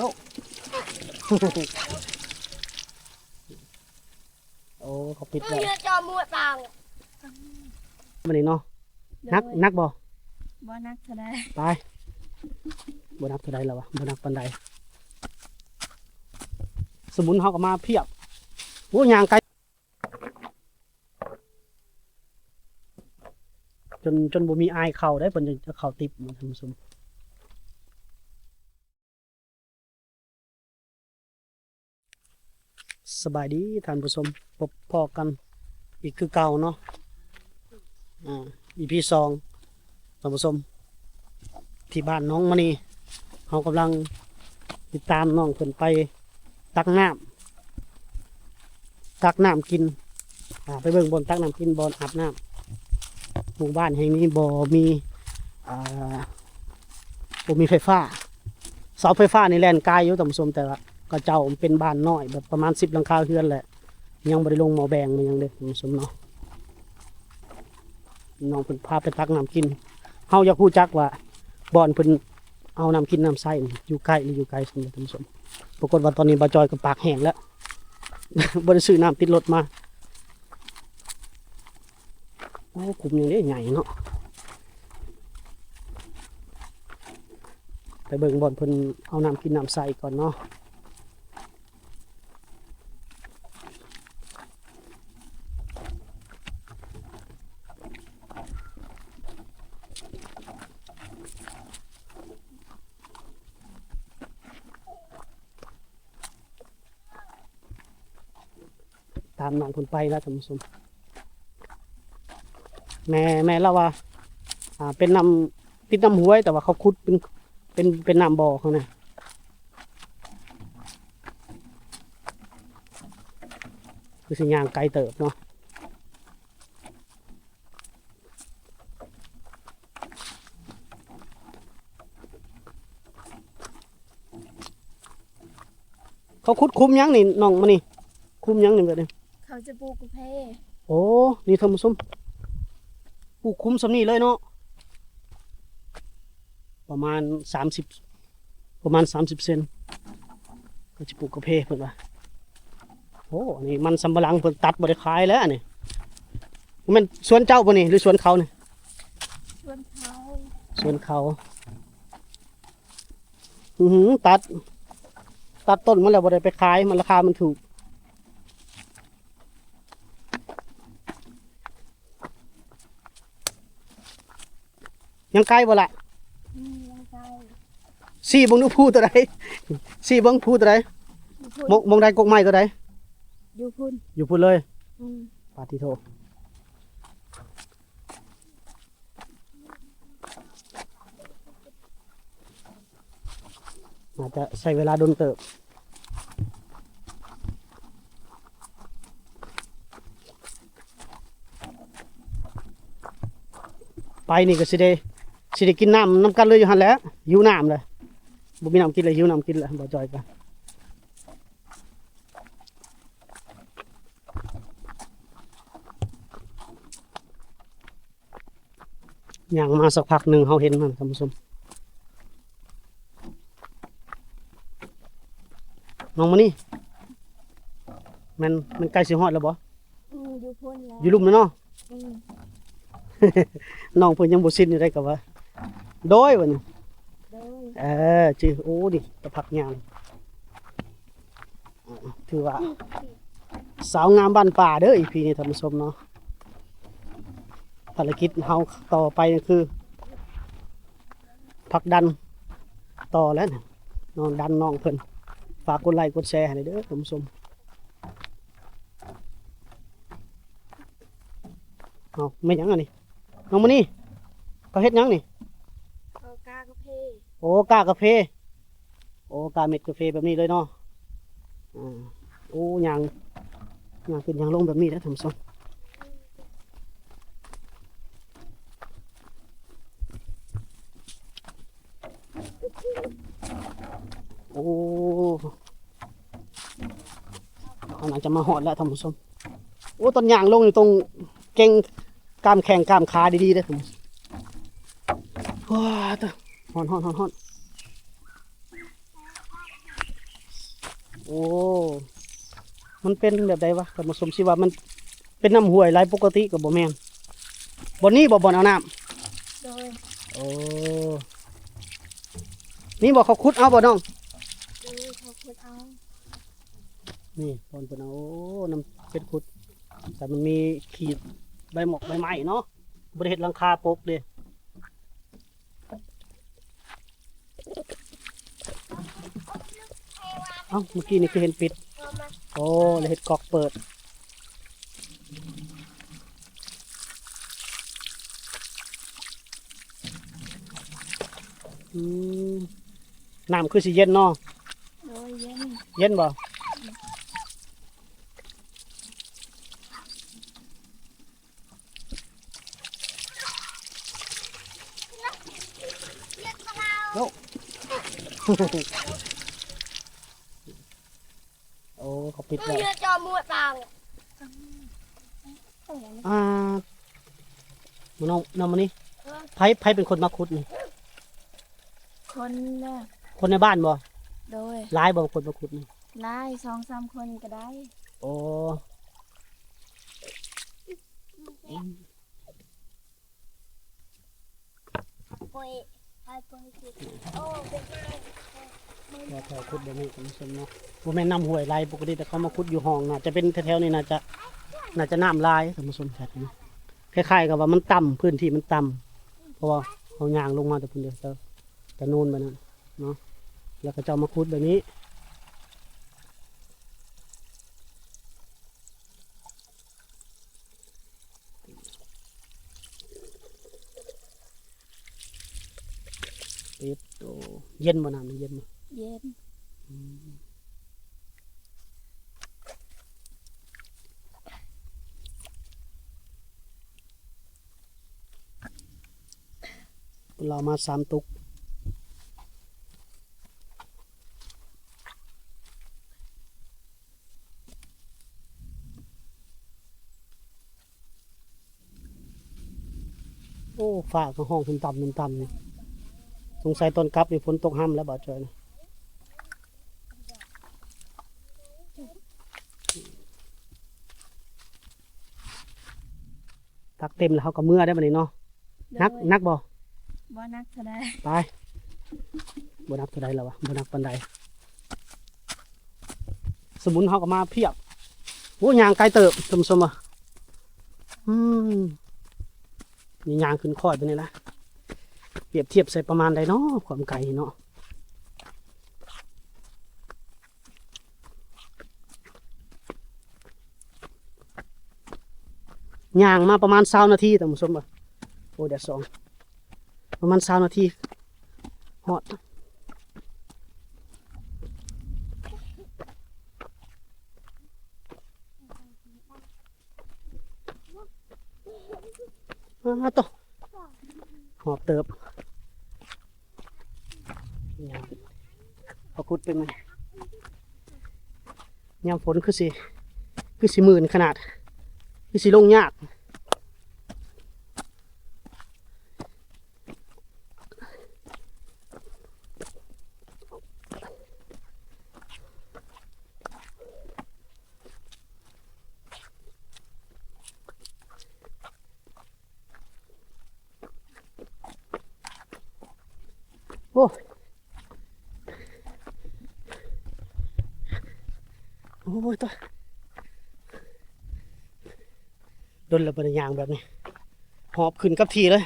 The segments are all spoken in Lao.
ໂອ້ ເຂົາປິດໄວ້ ມື້ນີ້ເນາະ. ໜັກ ໜັກບໍ່? ບໍ່ໜັກເທົ່າໃດ. ຕາຍ ບໍ່ໜັກເທົ່າໃດແລ້ວວະ ບໍ່ໜັກປານໃດ. ສະໝຸນເຮົາກໍມາພຽບ. ໂອ້ ຍ່າງໄກ ຈົນ ຈົນບໍ່ມີອາຍເຂົ້າໄດ້ ເພິ່ນຈະເຂົ້າຕິບ ທ່ານຜູ້ຊົມ. ສະບາຍດີທ່ານຜູ້ຊົມ, ພົບພໍ້ກັນອີກຄືເກົ່າເນາະ. ອາ ອີພີສອງ ທ່ານຜູ້ຊົມ ທີ່ບ້ານໜອງມະນີ ເຮົາກຳລັງຕິດຕາມນ້ອງເພິ່ນໄປຕັກນ້ຳ ຕັກນ້ຳກິນ. ອາ ໄປເບິ່ງບ່ອນຕັກນ້ຳກິນ ບ່ອນອາບນ້ຳ. ໝູ່ບ້ານແຫ່ງນີ້ບໍ່ມີ ອາ ບໍ່ມີໄຟຟ້າ. ເສົາໄຟຟ້ານີ້ແລ່ນກາຍຢູ່ທ່ານຜູ້ຊົມ, ແຕ່ວ່າເຂົາເຈົ້າເປັນບ້ານນ້ອຍ ແບບປະມານສິບຫຼັງຄາເຮືອນແຫຼະ, ຍັງບໍ່ໄດ້ລົງໝໍ້ແບງມາຫຍັງເດ້ທ່ານຜູ້ຊົມເນາະ. ນ້ອງເພິ່ນພາໄປຕັກນ້ຳກິນ. ເຮົາຢາກຮູ້ຈັກວ່າບ່ອນເພິ່ນເອົານ້ຳກິນນ້ຳໃຊ້ນີ້ຢູ່ໃກ້ ຫຼື ຢູ່ໄກສ່ຳໃດທ່ານຜູ້ຊົມ. ປາກົດວ່າຕອນນີ້ບ່າວຈອຍກໍປາກແຫ້ງແລ້ວ ບໍ່ໄດ້ຊື້ນ້ຳຕິດລົດມາ. ໂອ້ ຂຸມຫຍັງເດ້ໃຫຍ່ເນາະ. ໄປເບິ່ງບ່ອນເພິ່ນເອົານ້ຳກິນນ້ຳໃຊ້ກ່ອນເນາະ. ຕາມນ້ອງເພິ່ນໄປແລ້ວທ່ານຜູ້ຊົມ. ແມ່ ແມ່ລາວວ່າ ອ່າ ເປັນນ້ຳ ຕິດນ້ຳຫ້ວຍ ແຕ່ວ່າເຂົາຂຸດເປັນ ເປັນ ເປັນນ້ຳບໍ່ຂ້າງໃນ. ຄືຊິຍ່າງໄກເຕີບເນາະ. ເຂົາຂຸດຂຸມຫຍັງນີ້ນ້ອງມະນີ? ຂຸມຫຍັງນີ້ແບບນີ້? ເຂົາຈະປູກກາເຟ. ໂອ້ ນີ້ທ່ານຜູ້ຊົມ ປູກຂຸມສ່ຳນີ້ເລີຍເນາະ. ປະມານສາມສິບ ປະມານສາມສິບເຊັນ ກໍຈະປູກກາເຟເພິ່ນວ່າ. ໂອ້ ອັນນີ້ມັນສຳປະຫຼັງເພິ່ນຕັດບໍ່ໄດ້ຂາຍແລ້ວອັນນີ້. ແມ່ນສວນເຈົ້າບໍ່ນີ້ ຫຼື ສວນເຂົານີ້? ສວນເຂົາ ສວນເຂົາ. ອືຫື ຕັດ ຕັດຕົ້ນມັນແລ້ວບໍ່ໄດ້ໄປຂາຍ ມັນ ລາຄາມັນຖືກ. ຍັງໄກບໍ່ລະ? ອືມ ຍັງໄກ. ຊີ້ເບິ່ງດູພູຕົວໃດ? ຊີ້ເບິ່ງພູຕົວໃດ? ຢູ່ພຸ້ນ. ໝ່ອງ ໝ່ອງໃດ ກົກໄມ້ຕົວໃດ? ຢູ່ພຸ້ນ. ຢູ່ພຸ້ນເລີຍ? ອືມ. ປາດຕິໂທ. ອາດຈະໃຊ້ເວລາດົນເຕີບ. ໄປນີ້ກໍຊິໄດ້ ຊິໄດ້ກິນນ້ຳນຳກັນເລີຍຢູ່ຫັ້ນແຫຼະ. ຫິວນ້ຳແຫຼະ ບໍ່ມີນ້ຳກິນແລ້ວ ຫິວນ້ຳກິນແລ້ວ ບໍ່ຈ່ອຍກະ. ຍ່າງມາສັກພັກໜຶ່ງ ເຮົາເຫັນມັນ ທ່ານຜູ້ຊົມ. ນ້ອງມະນີ ແມ່ນ ແມ່ນໃກ້ຊິຮອດແລ້ວບໍ່? ອືມ ຢູ່ພຸ້ນແລ້ວ ຢູ່ລຸ່ມແລ້ວເນາະ. ອືມ. ນ້ອງເພິ່ນຍັງບໍ່ຊິນຢູ່ໃດ໋ ກໍວ່າ ໂດຍ ວ່ານີ້ ໂດຍ. ເອີ ຈື່ ໂອ້ ນີ້ຕະພັກຍ່າງ. ຖືວ່າສາວງາມບ້ານປ່າເດີ ອີພີນີ້ທ່ານຜູ້ຊົມເນາະ. ພາລະກິດເຮົາຕໍ່ໄປກໍຄືຜັກດັນຕໍ່ແລ້ວເນາະ ດັນນ້ອງເພິ່ນ. ຝາກກົດໄລກົດແຊໃຫ້ເດີທ່ານຜູ້ຊົມ. ເອົາ ແມ່ນຫຍັງອັນນີ້? ນ້ອງມະນີ ເຂົາເຮັດຫຍັງນີ້? ເຂົາກ້າກາເຟ. ໂອ້ ກ້າກາເຟ. ໂອ້ ກ້າເມັດກາເຟແບບນີ້ເລີຍເນາະ. ອາ ໂອ້ ຍ່າງ ຍ່າງຂຶ້ນຍ່າງລົງແບບນີ້ເດີທ່ານຜູ້ຊົມ. ໂອ້ ເຮົາໜ້າຈະມາຮອດແລ້ວທ່ານຜູ້ຊົມ. ໂອ້ ຕອນຍ່າງລົງນີ້ຕ້ອງເກັ່ງກ້າມແຂ້ງກ້າມຂາດີໆເດີທ່ານຜູ້ຊົມ. ວ້າ ຕາ ຮ້ອນ ຮ້ອນ ຮ້ອນ ຮ້ອນ. ໂອ້ ມັນເປັນແບບໃດວະ ທ່ານຜູ້ຊົມ? ຊິວ່າມັນເປັນນ້ຳຫ້ວຍໄຫຼປົກກະຕິກໍບໍ່ແມ່ນ. ບ່ອນນີ້ບໍ່ ບ່ອນເອົານ້ຳ? ໂດຍ. ໂອ້ ນີ້ບໍ່ ເຂົາຂຸດເອົາບໍ່ນ້ອງ? ໂດຍ ເຂົາຂຸດເອົາ. ນີ້ບ່ອນເພິ່ນເອົາ ໂອ້ ນ້ຳເປັນຂຸດ ແຕ່ມັນມີຂີດໃບໝອກໃບໄມ້ເນາະ ບໍ່ໄດ້ເຮັດຫຼັງຄາປົກເດ້. ເອົ້າ ເມື່ອກີ້ນີ້ຄືເຫັນປິດ. ໂອ້ ແລ້ວເຮັດກອກເປີດ. ອືມ ນ້ຳຄືຊິເຢັນເນາະ? ໂດຍ ເຢັນ. ເຢັນບໍ່? ໂອ້ ໂອ້ ເຂົາປິດໄວ້. ອ່າ ມານ້ອງ ນ້ອງມານີ້ ເອີ ໃຜ ໃຜເປັນຄົນມາຂຸດນີ້? ຄົນ ຄົນໃນບ້ານບໍ່? ໂດຍ. ຫຼາຍບໍ່ຄົນມາຂຸດນີ້? ຫຼາຍ ສອງສາມຄົນກໍໄດ້. ໂອ້ ໂອ້ຍ ແຖວຂຸດແບບນີ້ ທ່ານຜູ້ຊົມເນາະ ບໍ່ແມ່ນນ້ຳຫ້ວຍໄຫຼປົກກະຕິ ແຕ່ເຂົາມາຂຸດຢູ່ຮ່ອງ ໜ້າຈະເປັນແຖວໆນີ້ ໜ້າຈະ ໜ້າຈະນ້ຳຫຼາຍ ທ່ານຜູ້ຊົມ. ແຖວນີ້ ຄ້າຍໆກັບວ່າມັນຕ່ຳ ພື້ນທີ່ມັນຕ່ຳ ເພາະວ່າເຮົາຍ່າງລົງມາແຕ່ພຸ້ນເດ້ ແຕ່ ແຕ່ໂນນແບບນັ້ນເນາະ ແລ້ວເຂົາເຈົ້າມາຂຸດແບບນີ້. ເປັດໂຕ ເຢັນບໍ່ ນ້ຳນີ້ເຢັນບໍ່? ເຢັນ. ອືມ ເພິ່ນເອົາມາສາມຕຸກ. ໂອ້ ຟ້າກໍຮ້ອງຕຶມຕ່ຳ ຕຶມຕ່ຳຢູ່ ສົງໄສຕອນກັບນີ້ຝົນຕົກຮ່ຳແລ້ວ ບ່າວຈ້ອຍນະ. ຕັກເຕັມແລ້ວເຮົາກໍເມືອໄດ້ບັດນີ້ເນາະ. ໂດຍ. ໜັກ ໜັກບໍ່? ບໍ່ໜັກເທົ່າໃດ. ໄປ ບໍ່ໜັກເທົ່າໃດແລ້ວວະ ບໍ່ໜັກປານໃດ. ສະໝຸນເຮົາກໍມາພຽບ. ໂອ້ ຍ່າງໄກເຕີບ ທ່ານຜູ້ຊົມເອີຍ. ອືມ ນີ້ຍ່າງຂຶ້ນຄ້ອຍໄປນີ້ລະ ປຽບທຽບໃສ່ປະມານໃດເນາະ ຄວາມໄກເນາະ. ຍ່າງມາປະມານຊາວນາທີ ທ່ານຜູ້ຊົມເອີຍ. ໂອ້ ແດດສ່ອງ ປະມານຊາວນາທີຮອດ. ອ້າໂຕ ຫອບເຕີບ. ເຂົາຂຸດເປັນໄໝ? ຍາມຝົນຄືຊິ ຄືຊິມື່ນຂະໜາດ ຄືຊິລົງຍາກ. ໂອ້ ໂອ້ຍ ຕາຍ ດົນແລ້ວບໍ່ໄດ້ຍ່າງແບບນີ້ ຫອບຂຶ້ນກັບທີ່ເລີຍ.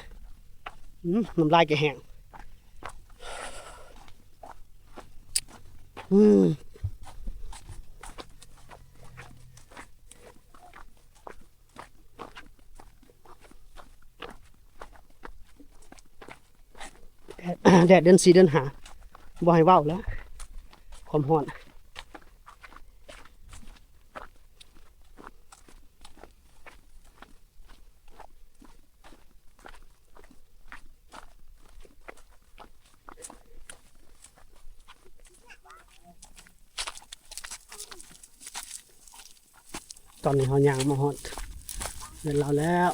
ອືມ ນ້ຳລາຍກໍແຫ້ງ. ອືມ ແດດ ແດດເດືອນສີ່ເດືອນຫ້າ ບໍ່ໃຫ້ເວົ້າແລ້ວ ຄວາມຮ້ອນ. ຕອນນີ້ເຮົາຍ່າງມາຮອດເຮືອນລາວແລ້ວ.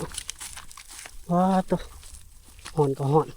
ວ້າໂຕ ຮ້ອນກໍຮ້ອນ.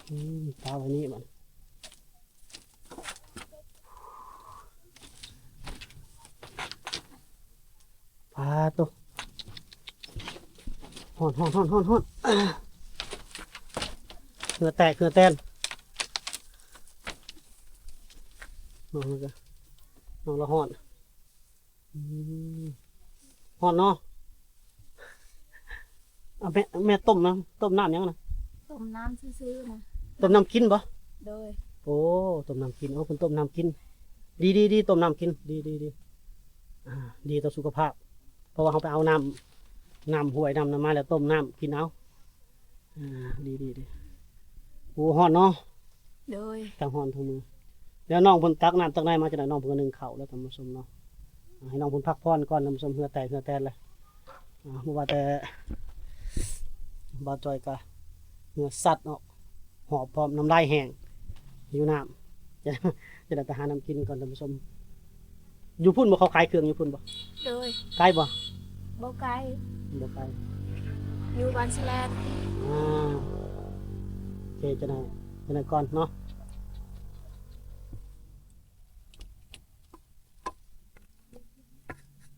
ອືມ ປາໄວ້ນີ້ບັດ ປາໂຕ ຮ້ອນ ຮ້ອນ ຮ້ອນ ຮ້ອນ ຮ້ອນ ເຫື່ອແຕກ ເຫື່ອແຕນ ນ້ອງລະກະ ນ້ອງລະຮ້ອນ. ອືມ ຮ້ອນເນາະ. ເອົາແມ່ ແມ່ຕົ້ມນະ ຕົ້ມນ້ຳຫຍັງນະ? ຕົ້ມນ້ຳຊື່ໆນະ. ຕົ້ມນ້ຳກິນບໍ່? ໂດຍ. ໂອ້ ຕົ້ມນ້ຳກິນ. ໂອ້ ເພິ່ນຕົ້ມນ້ຳກິນ. ດີໆໆ ຕົ້ມນ້ຳກິນ. ດີໆໆ ອ່າ ດີຕໍ່ສຸຂະພາບ ເພາະວ່າເຮົາໄປເອົານ້ຳ ນ້ຳຫ້ວຍນ້ຳນັ້ນມາແລ້ວຕົ້ມນ້ຳກິນເອົາ. ອ່າ ດີໆໆ ໂອ້ ຮ້ອນເນາະ. ໂດຍ. ທັງຮ້ອນທັງເມື່ອຍ. ແລ້ວນ້ອງເພິ່ນຕັກນ້ຳຕັກໃນມາຈັ່ງໃດ? ນ້ອງເພິ່ນກະໜຶ້ງເຂົ້າແລ້ວທ່ານຜູ້ຊົມເນາະ. ໃຫ້ນ້ອງເພິ່ນພັກຜ່ອນກ່ອນທ່ານຜູ້ຊົມ ເຫື່ອແຕກເຫື່ອແຕນແລ້ວ. ອ່າ ບໍ່ວ່າແຕ່ບ່າວຈ້ອຍກະເຫື່ອຊັດເນາະ ຫອບພ້ອມ ນ້ຳລາຍແຫ້ງ ຫິວນ້ຳ. ຈະ ຈະໄດ້ໄປຫານ້ຳກິນກ່ອນທ່ານຜູ້ຊົມ. ຢູ່ພຸ້ນບໍ່? ເຂົາຂາຍເຄື່ອງຢູ່ພຸ້ນບໍ່? ໂດຍ. ໄກບໍ່? ບໍ່ໄກ. ບໍ່ໄກ. ຢູ່ບ້ານສະແລນ. ອ່າ ໂອເຄ ຈັ່ງໃດ ຈັ່ງໃດກ່ອນເນາະ.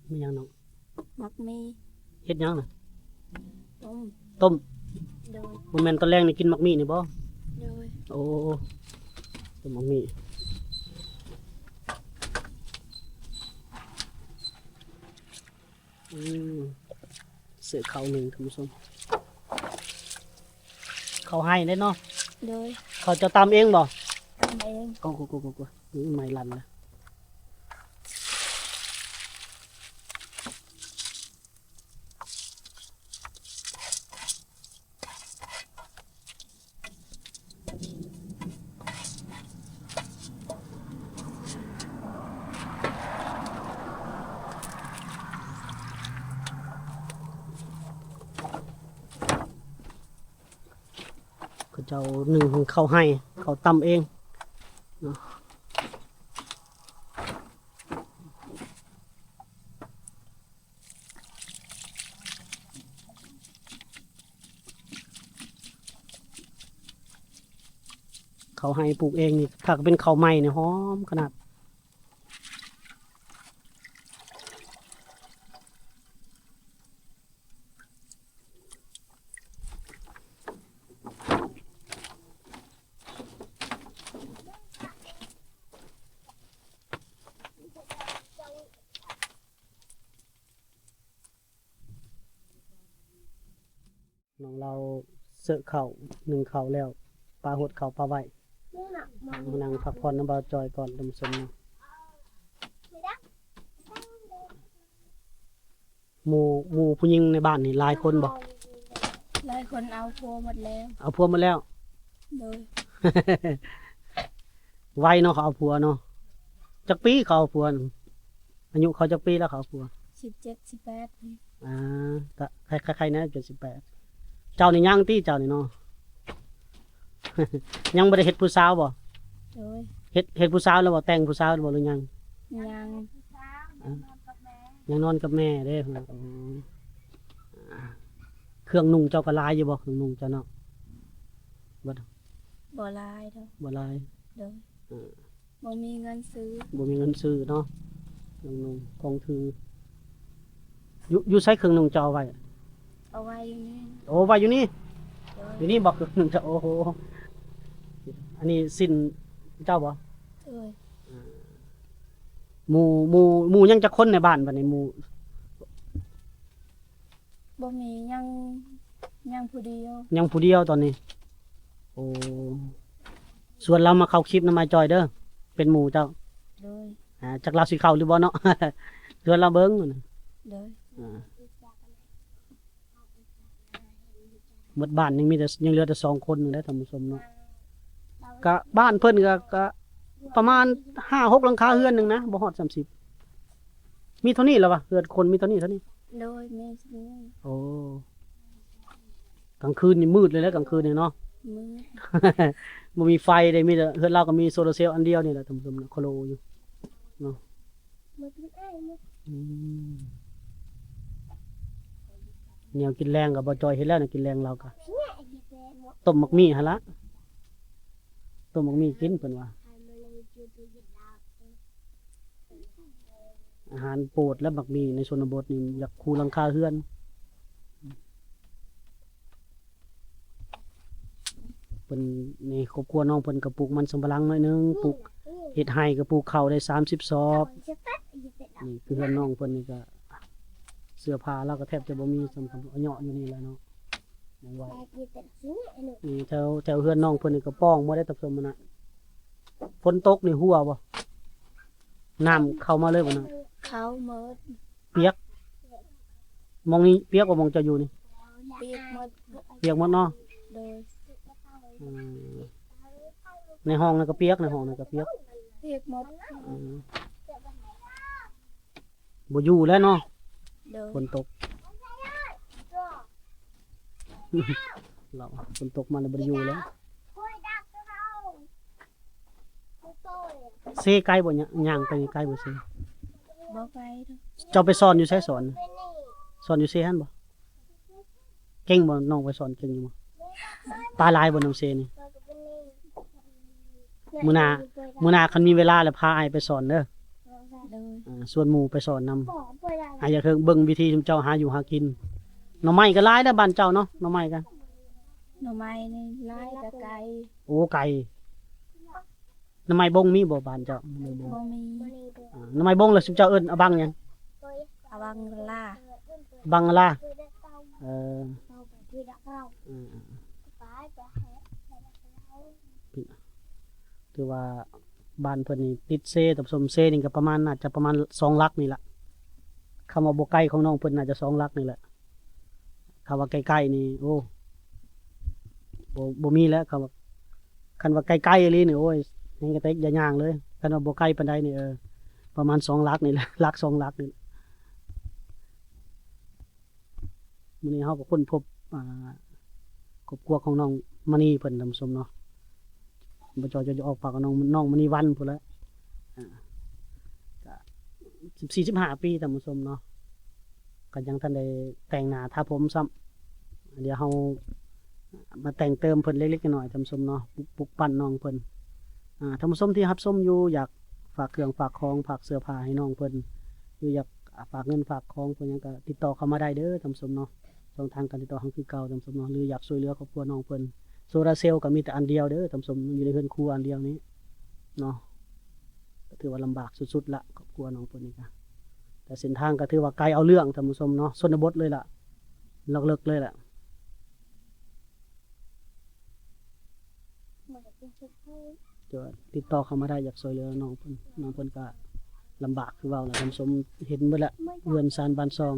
ມີຫຍັງນ້ອງ? ໝາກໝີ່. ເຮັດຫຍັງນະ? ຕົ້ມ. ຕົ້ມ. ໂດຍ. ບໍ່ແມ່ນຕອນແລງນີ້ກິນໝາກໝີ່ນີ້ບໍ່? ໂດຍ. ໂອ້ ຕົ້ມໝາກໝີ່. ອືມ ເສີເຂົ້າໜຶ້ງທ່ານຜູ້ຊົມ. ເຂົ້າໄຮ່ເດ້ເນາະ. ໂດຍ. ເຂົ້າເຈົ້າຕຳເອງບໍ່? ຕຳເອງ. ໂອ້ ໂອ້ ໂອ້ ໂອ້ ໂອ້ ໄໝ້ລັນລະ. ເຂົາເຈົ້າໜຶ້ງເຂົ້າໄຮ່ ເຂົາຕຳເອງເນາະ. ເຂົ້າໄຮ່ປູກເອງນີ້ ຖ້າເປັນເຂົ້າໃໝ່ນີ້ຫອມຂະໜາດ. ນ້ອງລາວເສີເຂົ້າ ໜຶ້ງເຂົ້າແລ້ວ ປາຫົດເຂົ້າປາໄວ້ ມານັ່ງພັກຜ່ອນນຳບ່າວຈ່ອຍກ່ອນທ່ານຜູ້ຊົມເນາະ. ໝູ່ ໝູ່ຜູ້ຍິງໃນບ້ານນີ້ຫຼາຍຄົນບໍ່? ຫຼາຍຄົນເອົາຜົວໝົດແລ້ວ. ເອົາຜົວໝົດແລ້ວ? ໂດຍ. ໄວເນາະ ເຂົາເອົາຜົວເນາະ. ຈັກປີເຂົາເອົາຜົວ? ອາຍຸເຂົາຈັກປີແລ້ວເຂົາເອົາຜົວ? ສິບເຈັດ ສິບແປດ. ອ່າ ກະໄຄໆ ແນ່ ເຈັດສິບແປດ. ເຈົ້ານີ້ຍັງຕິ ເຈົ້ານີ້ເນາະ? ຍັງບໍ່ໄດ້ເຮັດຜູ້ສາວບໍ່? ໂດຍ. ເຮັດ ເຮັດຜູ້ສາວແລ້ວບໍ່? ແຕ່ງຜູ້ສາວແລ້ວບໍ່ ຫຼືຍັງ? ຍັງ. ອ່າ ຍັງນອນກັບແມ່ເດ້. ໂອ້ ເຄື່ອງນຸ່ງເຈົ້າກໍຫຼາຍຢູ່ບໍ່? ເຄື່ອງນຸ່ງເຈົ້າເນາະ? ບໍ່ ບໍ່ຫຼາຍດອກ. ບໍ່ຫຼາຍ? ໂດຍ. ເອີ ບໍ່ມີເງິນຊື້. ບໍ່ມີເງິນຊື້ເນາະ. ເຄື່ອງນຸ່ງຂອງຖື. ຢູ່ ຢູ່ໃສເຄື່ອງນຸ່ງເຈົ້າເອົາໄວ້? ເອົາໄວ້ຢູ່ນີ້. ໂອ້ ໄວ້ຢູ່ນີ້? ໂດຍ. ຢູ່ນີ້ບໍ່? ເຄື່ອງນຸ່ງເຈົ້າ. ໂອ້ໂຫ ອັນນີ້ສິ້ນເຈົ້າບໍ່? ໂດຍ. ອ່າ ໝູ່ ໝູ່ ໝູ່ຍັງຈັກຄົນໃນບ້ານບັດນີ້? ໝູ່ ບໍ່ມີ ຍັງ ຍັງຜູ້ດຽວ. ຍັງຜູ້ດຽວຕອນນີ້. ໂອ້ ຊວນລາວມາເຂົ້າຄລິບນຳອ້າຍຈ່ອຍເດີ ເປັນໝູ່ເຈົ້າ. ໂດຍ. ອ່າ ຈັກລາວຊິເຂົ້າຫຼືບໍ່ເນາະ. ຊວນລາວເບິ່ງ. ໂດຍ. ອ່າ ໝົດບ້ານຍັງມີແຕ່ ຍັງເຫຼືອແຕ່ສອງຄົນນີ້ແຫຼະທ່ານຜູ້ຊົມເນາະ. ກະບ້ານເພິ່ນກະ ກະປະມານຫ້າຫົກຫຼັງຄາເຮືອນໜຶ່ງນະ ບໍ່ຮອດສາມສິບ. ມີເທົ່ານີ້ລະວະ ເຮືອນຄົນມີເທົ່ານີ້ ເທົ່ານີ້? ໂດຍ ມີເທົ່ານີ້. ໂອ້ ກາງຄືນນີ້ມືດເລີຍແຫຼະ ກາງຄືນນີ້ເນາະ. ມືດ. ບໍ່ມີໄຟເດ້ ມີແຕ່ເຮືອນລາວກໍມີໂຊລາເຊວອັນດຽວນີ້ແຫຼະທ່ານຜູ້ຊົມເນາະ ໂຄໂລຢູ່ເນາະ. ອືມ ແນວກິນແລງກໍບໍ່ຈ່ອຍເຮັດແລ້ວ ແນວກິນແລງລາວກໍ ຕົ້ມໝາກໝີ່ຫັ້ນລະ. ຕົ້ມໝາກໝີ່ກິນເພິ່ນວ່າ. ອາຫານໂປດແລະ ໝາກໝີ່ໃນຊົນນະບົດນີ້ ຢາກຄູຫຼັງຄາເຮືອນ. ເພິ່ນ ໃນຄອບຄົວນ້ອງເພິ່ນກໍປູກມັນສຳປະຫຼັງໜ້ອຍໜຶ່ງ ປູກ ເຮັດໄຮ່ກໍປູກເຂົ້າໄດ້ສາມສິບຊອບ. ນີ້ຄືເຮືອນນ້ອງເພິ່ນນີ້ກໍ ເສື້ອຜ້າລາວກໍແທບຈະບໍ່ມີ ສ່ຳເຫາະຢູ່ນີ້ແຫຼະເນາະ. ຍັງວ່າ ນີ້ແຖວ ແຖວເຮືອນນ້ອງເພິ່ນນີ້ກໍປ່ອງໝົດເດ້ທ່ານຜູ້ຊົມ. ມັນນະ ຝົນຕົກນີ້ຮົ່ວບໍ່? ນ້ຳເຂົ້າມາເລີຍບໍ່ນະ? ເຂົ້າໝົດ. ປຽກ? ໝ່ອງນີ້ປຽກບໍ່ ໝ່ອງເຈົ້າຢູ່ນີ້? ປຽກໝົດ. ປຽກໝົດເນາະ? ໂດຍ. ອືມ ໃນຫ້ອງນັ້ນກໍປຽກ ໃນຫ້ອງນັ້ນກໍປຽກ. ປຽກໝົດ. ອືມ ບໍ່ຢູ່ແລ້ວເນາະ? ໂດຍ. ຝົນຕົກ ລາວ ຝົນຕົກມາແລ້ວບໍ່ໄດ້ຢູ່ແລ້ວ. ເຊໄກບໍ່? ຍ່າງ ຍ່າງໄປໄກບໍ່ເຊ? ບໍ່ໄກດອກ. ເຈົ້າໄປສອນຢູ່ໃສ? ສອນ ສອນຢູ່ເຊຫັ້ນບໍ່? ເກັ່ງບໍ່? ນ້ອງໄປສອນເກັ່ງຢູ່ບໍ່? ປາຫຼາຍບໍ່ນ້ຳເຊນີ້? ມື້ໜ້າ ມື້ໜ້າຄັນມີເວລາແລ້ວພາອ້າຍໄປສອນເດີ. ໂດຍ. ອ່າ ຊວນໝູ່ໄປສອນນຳ. ອ້າຍຢາກເບິ່ງວິທີຊຸມເຈົ້າຫາຢູ່ຫາກິນ. ໜໍ່ໄມ້ກໍຫຼາຍແລ້ວບ້ານເຈົ້າເນາະ ໜໍ່ໄມ້ກໍ. ໜໍ່ໄມ້ນີ້ຫຼາຍແຕ່ໄກ. ໂອ້ ໄກ. ໜໍ່ໄມ້ບົງມີບໍ່ບ້ານເຈົ້າ? ໜໍ່ໄມ້ບົງ ບໍ່ມີ. ອ່າ ໜໍ່ໄມ້ບົງແລ້ວຊຸມເຈົ້າເອີ້ນອະບັງຫຍັງ? ອະບັງລາ. ບັງລາ. ເອີ ເອີ ຖືວ່າບ້ານເພິ່ນນີ້ຕິດເຊ ທ່ານຜູ້ຊົມ. ເຊນີ້ກໍປະມານ ໜ້າຈະປະມານສອງຫຼັກນີ້ລະ. ຄຳວ່າບໍ່ໄກຂອງນ້ອງເພິ່ນໜ້າຈະສອງຫຼັກນີ້ແຫຼະ. ຄຳວ່າໃກ້ໆນີ້ ໂອ້ ບໍ່ ບໍ່ມີແລ້ວ. ຄຳວ່າ ຄັນວ່າໃກ້ໆອີ່ຫຼີນີ້ ໂອ້ຍ ຍັງກະເຕັກຢ່າຍ່າງເລີຍ. ຄັນວ່າບໍ່ໃກ້ປານໃດນີ້ ເອີ ປະມານສອງຫຼັກນີ້ແຫຼະ ຫຼັກສອງຫຼັກນີ້. ມື້ນີ້ເຮົາກໍຄົ້ນພົບ ອ່າ ຄອບຄົວຂອງນ້ອງມະນີເພິ່ນ ທ່ານຜູ້ຊົມເນາະ. ບໍ່ຈອຍຈະອອກປາກຂອງນ້ອງ ນ້ອງມະນີວັນພຸ້ນແຫຼະ. ອ່າ ກະສິບສີ່ ສິບຫ້າປີ ທ່ານຜູ້ຊົມເນາະ. ກໍຍັງທັນໄດ້ແຕ່ງໜ້າທາຜົມຊ້ຳ. ດຽວເຮົາມາແຕ່ງເຕີມເພິ່ນເລັກໆນ້ອຍໆ ທ່ານຜູ້ຊົມເນາະ. ປຸກ ປຸກປັ້ນນ້ອງເພິ່ນ. ອ່າ ທ່ານຜູ້ຊົມທີ່ຮັບຊົມຢູ່ ຢາກຝາກເຄື່ອງຝາກຂອງ ຝາກເສື້ອຜ້າໃຫ້ນ້ອງເພິ່ນ ຫຼືຢາກ ອ່າ ຝາກເງິນຝາກຂອງເພິ່ນຫຍັງ ກໍຕິດຕໍ່ເຂົ້າມາໄດ້ເດີ ທ່ານຜູ້ຊົມເນາະ. ຊ່ອງທາງການຕິດຕໍ່ເຮົາຄືເກົ່າ ທ່ານຜູ້ຊົມເນາະ. ຫຼືຢາກຊ່ວຍເຫຼືອຄອບຄົວນ້ອງເພິ່ນ ໂຊລາເຊວກໍມີແຕ່ອັນດຽວເດີ ທ່ານຜູ້ຊົມ. ຢູ່ໃນເຮືອນຄົວອັນດຽວນີ້ເນາະ ກໍຖືວ່າລຳບາກສຸດໆລະ ຄອບຄົວນ້ອງເພິ່ນນີ້ກະ. ແຕ່ເສັ້ນທາງກໍຖືວ່າໄກເອົາເລື່ອງ ທ່ານຜູ້ຊົມເນາະ. ຊົນນະບົດເລີຍລະ ລັອກເລິກເລີຍລະ. ຈະຕິດຕໍ່ເຂົ້າມາໄດ້ ຢາກຊ່ວຍເຫຼືອນ້ອງເພິ່ນ. ນ້ອງເພິ່ນກະລຳບາກຄືເວົ້າລະ ທ່ານຜູ້ຊົມເຫັນເບິດລະ ເຮືອນຊານບ້ານຊ່ອງ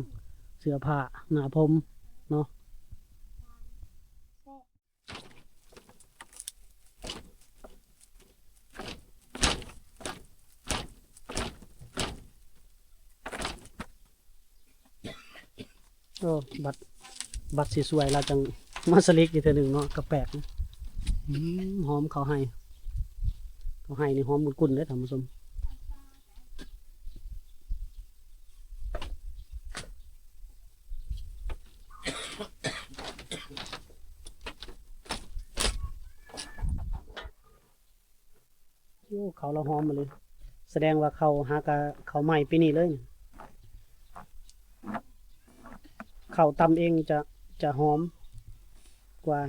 ເສື້ອຜ້າໜ້າຜົມເນາະ. ໂອ້ ບັດ ບັດຊິສວຍລາວຈັ່ງມາສະລິກອີກເທື່ອໜຶ່ງເນາະ ກໍແປກນະ. ອືມ ຫອມເຂົ້າໄຮ່ ເຂົ້າໄຮ່ນີ້ຫອມກຸ້ນໆເດ້ທ່ານຜູ້ຊົມ. ໂອ້ ເຂົ້າລາວຫອມມາເລີຍ ສະແດງວ່າເຂົ້າຫາກະເຂົ້າໃໝ່ປີນີ້ເລີຍ. ເຂົ້າຕຳເອງຈະ ຈະຫອມກວ່າ.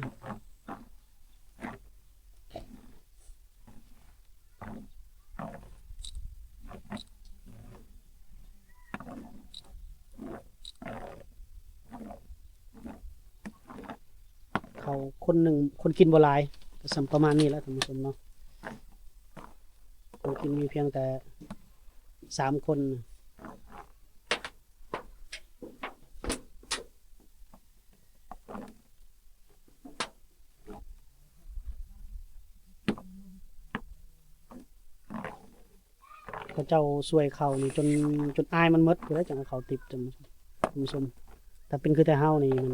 ເຂົ້າຄົນໜຶ່ງ ຄົນກິນບໍ່ຫຼາຍ ກໍສ່ຳປະມານນີ້ແຫຼະທ່ານຜູ້ຊົມເນາະ. ຄົນກິນມີພຽງແຕ່ສາມຄົນ. ເຂົາເຈົ້າສວຍເຂົ້ານີ້ຈົນ ຈົນອາຍມັນໝົດພຸ້ນແຫຼະ ຈັ່ງເອົາເຂົ້າຕິບ ທ່ານຜູ້ຊົມ. ຖ້າເປັນຄືແຕ່ເຮົານີ້ ມັນ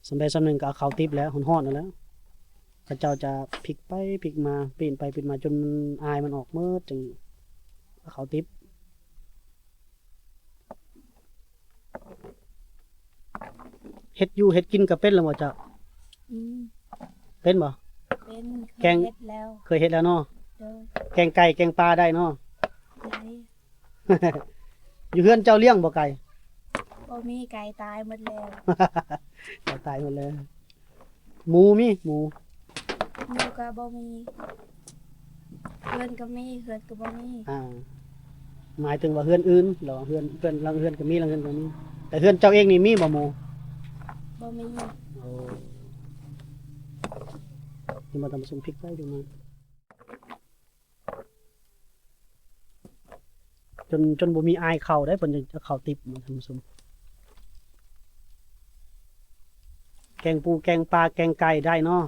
ສ່ຳໃດສ່ຳໜຶ່ງກໍເອົາເຂົ້າຕິບແຫຼະ ຮ້ອນໆນັ້ນແຫຼະ. ເຂົາເຈົ້າຈະພິກໄປພິກມາ ປີ້ນໄປປີ້ນມາ ຈົນອາຍມັນອອກໝົດ ຈຶ່ງເອົາເຂົ້າຕິບ. ເຮັດຢູ່ເຮັດກິນກໍເປັນແລ້ວບໍ່ເຈົ້າ? ອືມ ເປັນບໍ່? ເປັນ. ແກງ ເຮັດແລ້ວ ເຄີຍເຮັດແລ້ວເນາະ. ໂດຍ. ແກງໄກ່ແກງປາໄດ້ເນາະ? ໄດ້. ຢູ່ເຮືອນເຈົ້າລ້ຽງບໍ່ໄກ່? ບໍ່ມີ ໄກ່ຕາຍໝົດແລ້ວ. ໄກ່ຕາຍໝົດແລ້ວ. ໝູມີ ໝູ? ໝູກໍບໍ່ມີ. ເຮືອນກໍມີ ເຮືອນກໍບໍ່ມີ. ອ່າ ໝາຍເຖິງວ່າເຮືອນອື່ນ ລະຫວ່າງເຮືອນ ເຮືອນ ລາງເຮືອນກໍມີ ລາງເຮືອນກໍມີ. ແຕ່ເຮືອນເຈົ້າເອງນີ້ມີບໍ່ໝູ? ບໍ່ມີ. ໂອ້ ເຫັນບໍ່ທ່ານຜູ້ຊົມ? ພິກໄປພິກມາ ຈົນ ຈົນບໍ່ມີອາຍເຂົ້າໄດ໋ ເພິ່ນຈະເຂົ້າຕິບ ທ່ານຜູ້ຊົມ. ແກງປູ ແກງປາ ແກງໄກ່ໄດ້ເນາະ.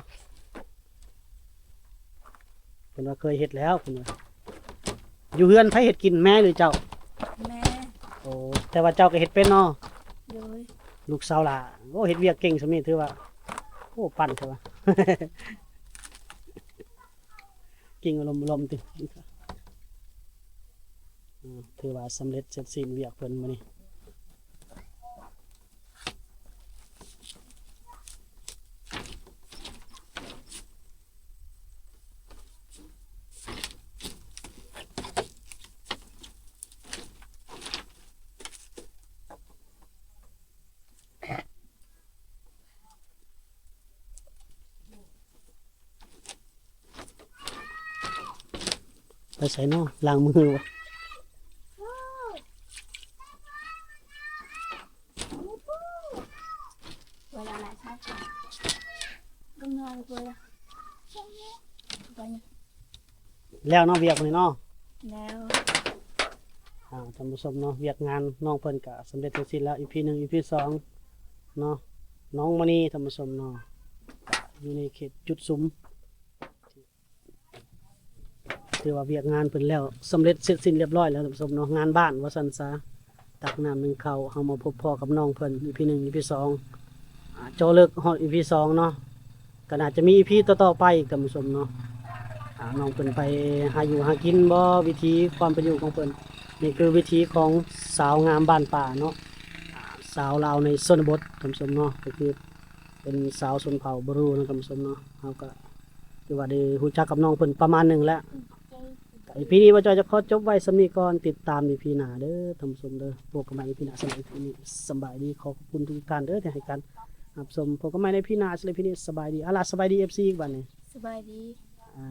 ເພິ່ນວ່າເຄີຍເຮັດແລ້ວ ເພິ່ນວ່າ. ຢູ່ເຮືອນໃຜເຮັດກິນ ແມ່ຫຼືເຈົ້າ? ແມ່. ໂອ້ ແຕ່ວ່າເຈົ້າກໍເຮັດເປັນເນາະ? ໂດຍ. ລູກສາວຫຼ້າ ໂອ້ ເຮັດວຽກເກັ່ງສ່ຳນີ້ ຖືວ່າ ໂອ້ ປັ້ນເທື່ອວ່າ ກິນອາລົມໆ ຕິ. ອືມ ຖືວ່າສຳເລັດເສັດສິ້ນວຽກເພິ່ນມື້ນີ້. ໄປໃສເນາະ? ລ້າງມືບໍ່? ແລ້ວເນາະ ວຽກນີ້ເນາະ? ແລ້ວ. ອ່າ ທ່ານຜູ້ຊົມເນາະ ວຽກງານນ້ອງເພິ່ນກະສຳເລັດເສັດສິ້ນແລ້ວ ອີພີໜຶ່ງ ອີພີສອງເນາະ ນ້ອງມະນີ ທ່ານຜູ້ຊົມເນາະ ກະຢູ່ໃນເຂດຈຸດສຸມ ຖືວ່າວຽກງານເພິ່ນແລ້ວ ສຳເລັດເສັດສິ້ນລຽບຮ້ອຍແລ້ວ ທ່ານຜູ້ຊົມເນາະ ງານບ້ານວ່າຊັ້ນຊະ. ຕັກນ້ຳໜຶ້ງເຂົ້າ ເຮົາມາພົບພໍ້ກັບນ້ອງເພິ່ນ ອີພີໜຶ່ງ ອີພີສອງ ອ່າ ເຈາະເລິກຮອດ ອີພີສອງເນາະ ກໍໜ້າຈະມີ ອີພີ ຕໍ່ໆໄປອີກ ທ່ານຜູ້ຊົມເນາະ. ອ່າ ນ້ອງເພິ່ນໄປຫາຢູ່ຫາກິນບໍ ວິຖີຄວາມເປັນຢູ່ຂອງເພິ່ນ ນີ້ຄືວິຖີຂອງສາວງາມບ້ານປ່າເນາະ ອ່າ ສາວລາວໃນຊົນນະບົດ ທ່ານຜູ້ຊົມເນາະ ກໍຄືເປັນສາວຊົນເຜົ່າບຣູເນາະ ທ່ານຜູ້ຊົມເນາະ. ເຮົາກໍຖືວ່າໄດ້ຮູ້ຈັກກັບນ້ອງເພິ່ນປະມານໜຶ່ງແລ້ວ. ອີພີນີ້ບ່າວຈ້ອຍຈະຂໍຈົບໄວ້ສ່ຳນີ້ກ່ອນ ຕິດຕາມອີພີໜ້າເດີທ່ານຜູ້ຊົມເດີ. ພົບກັນໃໝ່ອີພີໜ້າ ສຳລັບອີພີນີ້ສະບາຍດີ ຂໍຂອບຄຸນທຸກໆທ່ານເດີທີ່ໃຫ້ການຮັບຊົມ. ພົບກັນໃໝ່ໃນອີພີໜ້າ ສຳລັບອີພີນີ້ສະບາຍດີ. ເອົາລະ ສະບາຍດີເອັຟຊີ ບາດນີ້ ສະບາຍດີ. ອ່າ